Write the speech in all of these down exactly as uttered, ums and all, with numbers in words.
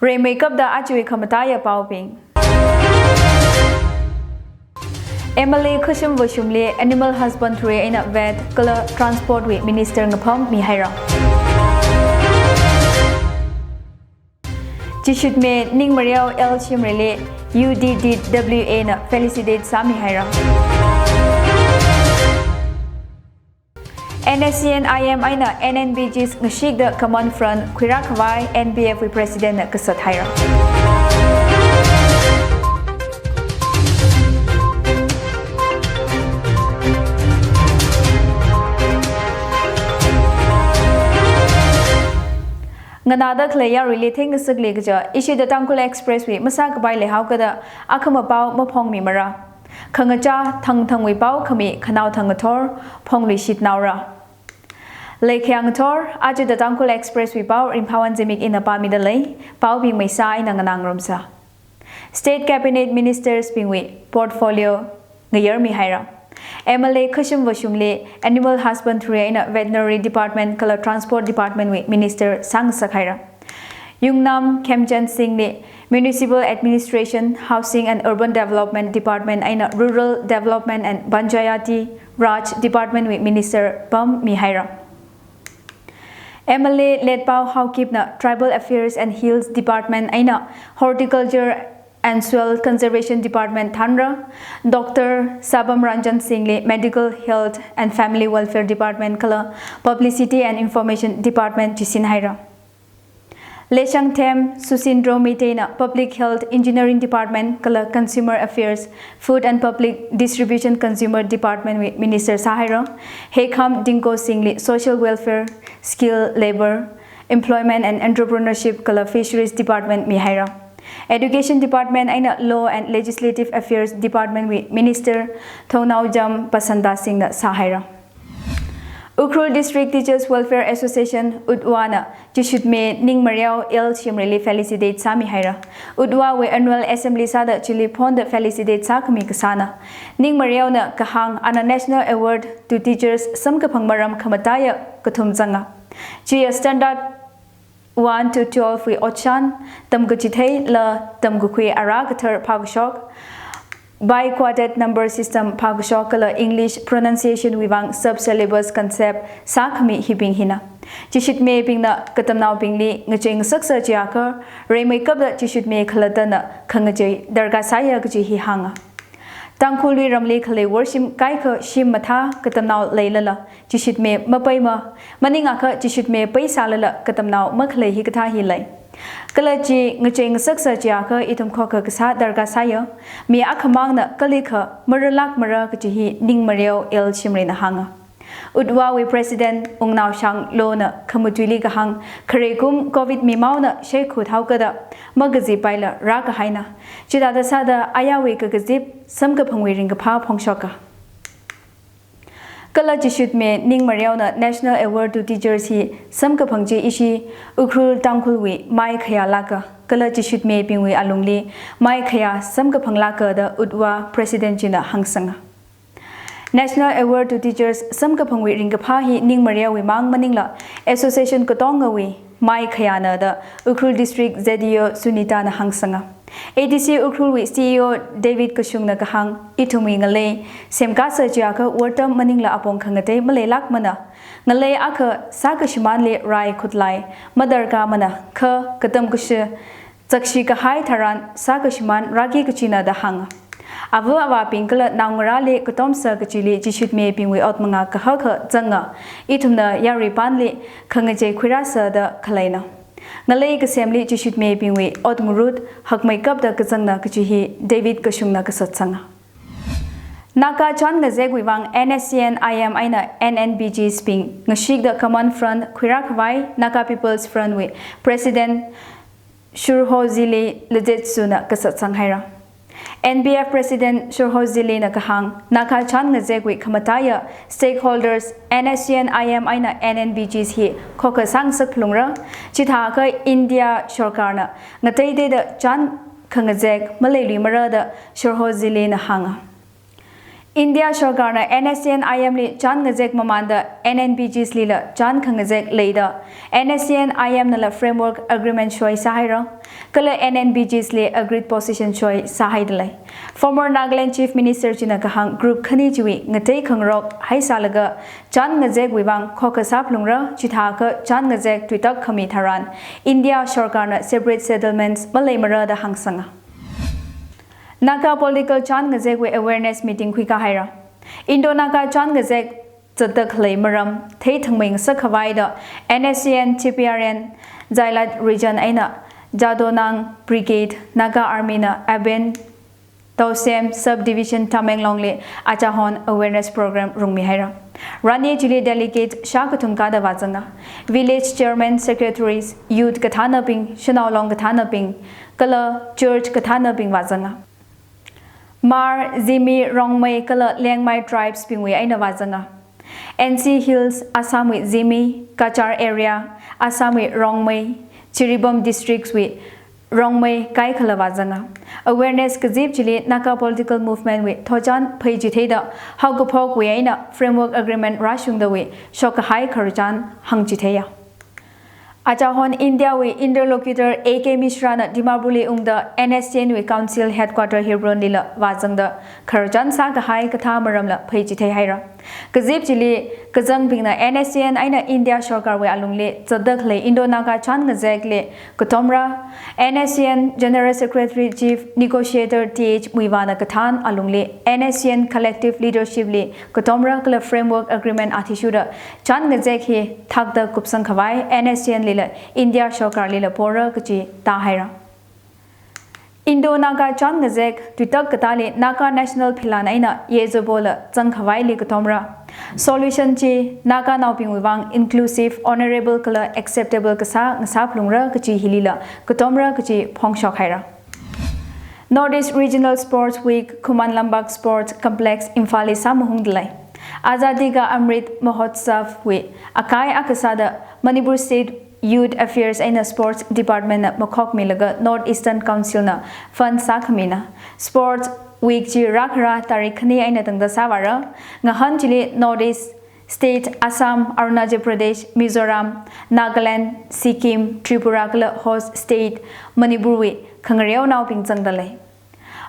Rimeikapta ajawui khamataiya paobing. M L A Khashim Vashumli Animal Husbandry eina Vet kala Transport wui Minister ngapham mihaira. Chishutme Ningmareo L Shimrayli U D D W A na felicitate sāmihaira. N S C N I M eina N N B Gs ngashikta Common Front khuirākhavai N B F wui President na kasat haira. Nganāda khalei yaruili theingasakli kaja, ishi The Tangkhul Express wui masākapai leihaokada akhama pao maphongmimara. Khangachā thangthangwui pao khami khanao thang ngathor phongluishitnaora. Leikhayang ngathor, aja The Tangkhul Express wui pao Ringphawon Zimik ina pāmida lei, paobing meisā eina nganāngarumsa. State Cabinet Ministers bingwui portfolio ngayarmihaira. M L A Khashim Vashumli Animal Husbandry eina Veterinary Department kala Transport Department wui Minister sāngasakhaira. Yumnam Khemchand Singh li Municipal Administration, Housing and Urban Development Department eina Rural Development and Panchayati Raj Department wui Minister pammihaira. M L A Letpao Haokip na Tribal Affairs and Hills Department eina Horticulture and Soil Conservation Department thānra. Doctor Sabam Ranjan Singh li Medical, Health and Family Welfare Department kala Publicity and Information Department chisinhaira. Leishangthem Susindro Meitei na Public Health, Engineering Department kala Consumer Affairs, Food and Public Distribution Consumer Department wui Minister sāhaira. Heikham Dinko Singh li Social Welfare, Skill, Labour, Employment and Entrepreneurship kala Fisheries Department mihaira. Education Department eina Law and Legislative Affairs Department wui Minister Thongnaojam Basanta Singh na sāhaira. Ukhrul District Teachers Welfare Association, UTWA na Chishutme Ningmareo L Shimrayli felicitate sāmihaira. UTWA wui Annual Assembly sāda chili phonda felicitate sākhami kasāna. Ningmareona kahāng ana National Award to Teachers samkaphang maram khamataiya kathum zanga. Chiya standard one to twelve wui otshan, tamkachithei la tamkakhui ara kathar phākashok, biquartite number system phākashok kala English pronunciation wui vang sub-syllabus concept sākhami hibing hina. Chishutmebingna katamnaobingli ngachei ngasaksa chiakha, rimeikapta chishutme khalattana khangachei darkar sāya kaji hi hānga. Tangkhulwui ramli khalei worshim kaikha shim mathā katamnao leilala, chishutme mapaima, maningakha chishutme paisālala katamnao makhalei hikathā hi lei. Kala chi ngachei ngasaksa chiakha ithum khokha kasā darkar sāya, mi akhamangna kalikha maralākmara kaji hi Ningmareo L Shimrayna hānga. UTWA wui President Wungnaoshang Lona khamatuili kahāng, kharei kum Covid mimaona sheikhut haokada makazippaila rākahaina. Chithāda sāda ayāwui kakazip samkaphangwui ringkaphā phongshoka. Kala chishutme Ningmareona National Award to Teachers hi samkaphang chi ishi Ukhrul Tangkhulwui mai khayā lāka, kala chishutmebingwui alungli mai khayā samkaphang lāka da UTWA President china hāngsanga. National Award to Teachers samkaphangwui ringkaphā hi Ningmareowui mang maningla association katongawui mai khayāna da Ukhrul District Z E O Sunita na hāngsanga. A D C Ukhrulwui C E O David Kashungna kahāng, ithumwui ngalei semkasā chiakha wortam maningla apong khangatei maleilākmana. Ngalei akha sākashimānli rai khutlai madarkarmana, kha katam kashi chakshi kahai tharan sākashimān rāki kachina da hānga. Ava avābing kala naongarāli katomsa kachili chishutmebingwui ot mangā kahaka zanga, ithumna yaruipanli khangachei khuirāsa da khaleina. Ngalei kasemli chishutmebingwui ot ngarut hakmeikapta kazangna kaji hi David Kashungna kasatsanga. Naga chān ngazekwui vang N S C N I M eina N N B Gs bing ngashikta Common Front khuirākhavai Naga People's Front wui President Shurhozili Lejetsuna kasatsang haira. N B F President Shurhozilina kahāng, Naga chān ngazekwui khamataiya stakeholders N S C N I M eina N N B Gs hi khokha sāngasak phalungra, chithākha India sorkarna ngateiteida chān khangazek maleiluimara da Shurhozilina hānga. India Sarkarna N S C N I M li chān ngazek mamānda N N B Gs lila chān khangazek leida N S C N I M nala framework agreement shoi sāhaira. Kala N N B Gs li agreed position shoi sāhaidalei. Former Nagaland Chief Minister china kahāng group khani chiwui ngatei khangarok haisālaga chān ngazekwui vang khokkha sāphalungra, chithākha chān ngazek tuitak khami tharan India Sarkarna separate settlements maleimara da hāngsanga. Naga political chān ngazekwui awareness meeting khuikāhaira. Indo-Naga chān ngazek zatda khalei maram theithangmei ngasak khavaida N S C N T P R N Zailat Region eina Jadonang Brigade Naga Army na Aben Tausem Subdivision Tamenglong li achahon awareness program rungmihaira. Rani chili delegate shākathum kāda vāzanga. Village chairman, secretaries, youth kathānabing, shanao long kathānabing, kala church kathānabing vāzanga. Hmar, Zeme, Rongmei kala Liangmai tribes bingwui eina vāzanga. N C Hills, Assam wui Zeme, Cachar area, Assam wui Rongmei, Jiribam districts wui Rongmei kaikhala vāzanga. Awareness kazip chili Naga political movement wui thotchan pheichitheida haokaphokwui eina framework agreement rāshungdawui shokkahai khararchan hāngchitheiya. Achahon India wui interlocutor A K Mishra na Dimapur li ungda N S C N wui council headquarter Hebron lila vāzangda khararchan sākahai kathā maramla pheichitheihaira. Kazip chili kazangbingna N S C N eina India Sarkarwui alungli zatda khalei Indo-Naga chān ngazekli katomra, N S C N General Secretary Chief Negotiator T H Muivahna kathān alungli N S C N collective leadership li katomra kala framework agreement athishurda chān ngazek hi thakda kupsang khavai N S C N lila India Sarkar lila pora kachi tāhaira. Indo-Naga chān ngazek tuitak katāli Naga National Philan eina Yezobola zangkhavaili katomra. Solution chi Naganaobingwui vang inclusive, honourable kala acceptable kasā ngasāphalungra kachi hilila katomra kachi phongshokhaira. North East Regional Sports Week Khuman Lampak Sports Complex Imphal li sāmahungdalei. Azadi Ka Amrit Mahotsav wui akai akha sāda Manipur State Youth Affairs eina Sports Department na makhokmilaga North Eastern Council na fund sākhamina. Sports Week chi rākhara tarik khani eina tangda sāvāra. Ngahān chili North East State Assam, Arunachal Pradesh, Mizoram, Nagaland, Sikkim, Tripura kala host state Manipur wui khangareonaobing zangdalei.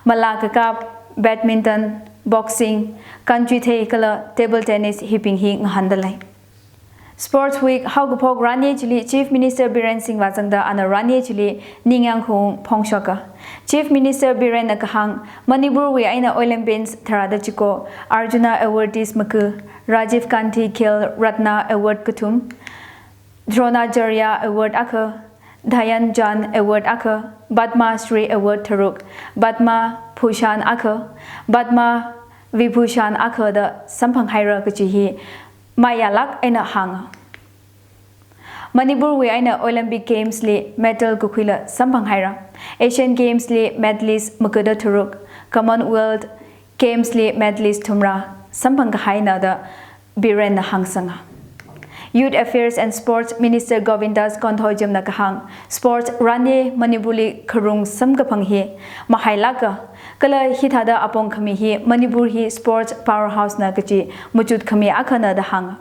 Mala kakap, badminton, boxing, kanchuithei kala table tennis hibing hi ngahāndalei. Sports Week haokaphok rani chili Chief Minister Biren Singh vāzangda ana rani chili ningyāng khaung phongshoka. Chief Minister Biren na kahāng Manipur wui eina Olympians tharāda chiko Arjuna Awardees maga, Rajiv Gandhi Khel Ratna Award kathum, Dronacharya Award akha, Dhyan Chand Award akha, Padma Shri Award tharuk, Padma Bhushan akha, Padma Vibhushan akha da samphanghaira kachi hi mayālāk eina hānga. Manipur wui eina Olympic Games li medal kakhuila samphanghaira. Asian Games li medalist magada tharuk, Commonwealth Games li medalist thumra samphang kahaina da Biren na hāngsanga. Youth Affairs and Sports Minister Govindas Konthoujam na kahāng, sports rani Manipur li kharung samkaphang hi mahailāka, kala hithāda apong khami hi Manipur hi sports powerhouse na kachi machut khami akhana da hānga.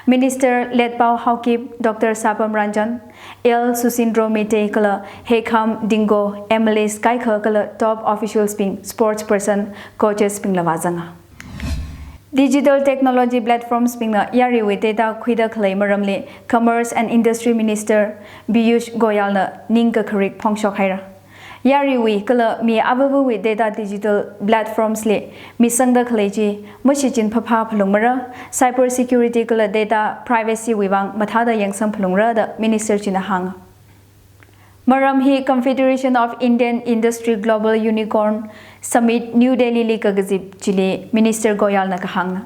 Minister Letpao Haokip, Doctor Sapam Ranjan, L Susindro Meitei kala Heikham Dingo, M L As kaikha kala top officials bing, sports person, coaches bingla vāzanga. Digital technology platforms bingna yaruiwui data khuida khalei maramli Commerce and Industry Minister Piyush Goyal na ningkakharik phongshokhaira. Yaruiwui kala mi avāvawui data digital platforms li misangda khalei chi mashichin phāphā phalungmara, cyber security kala data privacy wui vang mathāda yangsang phalungra da Minister china hānga. Maram hi Confederation of Indian Industry Global Unicorn Summit New Delhi li kakazip chili Minister Goyal na kahāngna.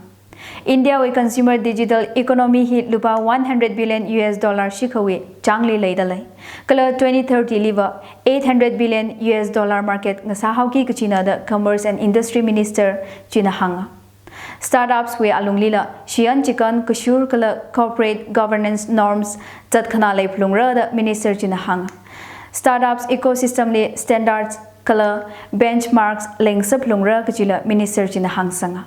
India wui consumer digital economy hi lupā one hundred billion U S dollar shikhawui changli leidalei. Kala twenty thirty liva eight hundred billion U S dollar market ngasāhaoki kachina da Commerce and Industry Minister china hānga. Startups wui alunglila shiyan chikan kashur kala corporate governance norms zatkhana leiphalungra da Minister china hānga. Startups ecosystem li standards kala benchmarks lengsaphalungra kachila Minister china hāngsanga.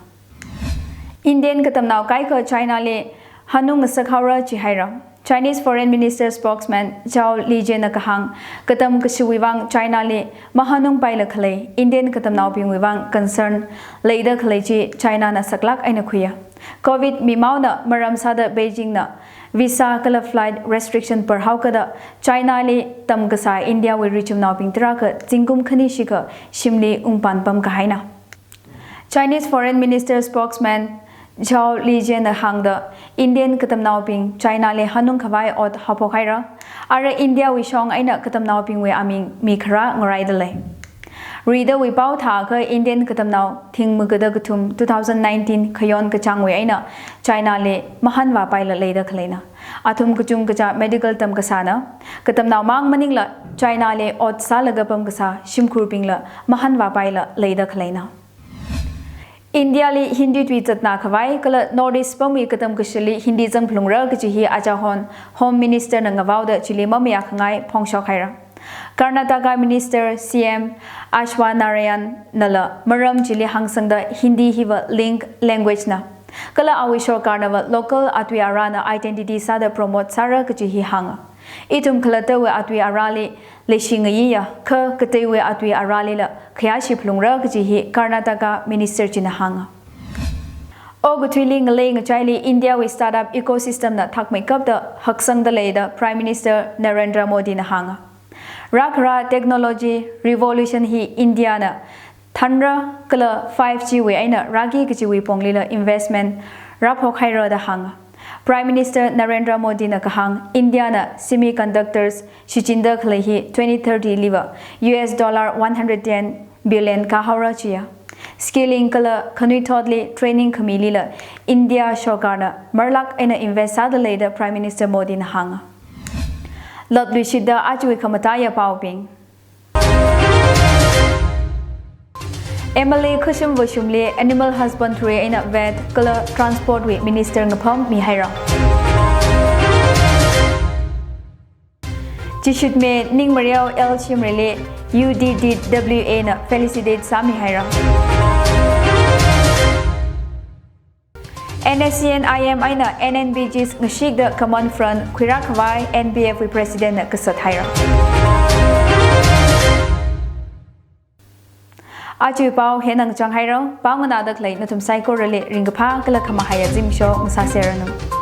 Indian katamnao kaikha China li hanung ngasak haora jihaira. Chinese Foreign Minister spokesman Zhao Lijian na kahāng, katam kashiwui vang China li mahanungpaila khalei Indian katamnaobingwui vang concern leida khalei chi China na saklāk eina khuiya. Covid mimaona maram sāda Beijing na visa kala flight restriction parhao kada China li tamkasā India wui richumnaobing tarākha zingkum khani shikha shimli ungpān pamkahaina. Chinese Foreign Minister spokesman Zhao Lijian na hāngda, Indian katamnaobing China li hanung khavai ot haophok haira. Ara India wui shong eina katamnaobingwui aming mi kharā ngaraida lei. Ridawui pao thākha Indian katamnao thing magada kathum two thousand nineteen khayon kachāngwui eina China li mahanvāpaila leida khaleina. Athum kachungkachā medical tamkasāna. Katamnao mang maningla China li ot sālaga pamkasā shimkhurbingla mahanvāpaila leida khaleina. India li Hindi tui zatna khavai kala North East pamwui katam kashili Hindi zangphalungra kaji hi ajahon Home Minister na ngavaoda chili mamayā khangai phongshok haira. Karnataka Minister C M Ashwathnarayan nala maram chili hāngsangda Hindi hiva link language na. Kala awui sorkarnava local atui arana identity sāda promote sāra kaji hi hānga. Ithum khalattawui atui arali leishi ngayiya, kha kateiwui atui aralila khayāshi phalungra kaji hi Karnataka Minister china hānga. Okathuili ngalei ngachaili India wui startup ecosystem na thakmeikapta haksangda leida Prime Minister Narendra Modi na hānga. Rākhara technology revolution hi India na thanra kala five G wui eina rāki kajiwui ponglila investment rāphok haira da hānga. Prime Minister Narendra Modi na kahāng, India na semiconductors shichinda khalei hi twenty thirty liva U S dollar one hundred ten billion kahaora jiya. Skilling kala khanuithotli training khamilila India sorkarna marlāk eina invest sāda leida Prime Minister Modi na hānga. Latluishitda ajawui khamataiya paobing. M L A Khashim Vashumli Animal Husbandry eina Vet kala Transport wui Minister ngapham mihaira. Jishutme Ningmariao L Shimrayli U D D W A na felicitate sāmihaira. N S C N I M eina N N B Gs ngashikda Common Front khuirā khavai N P F wui President na kasat haira. Ajawui pao hina ngachang haira, pao nganāda khalei nathum saikorali ringkaphā kala khamahaiya zimiksho ngasāseranu.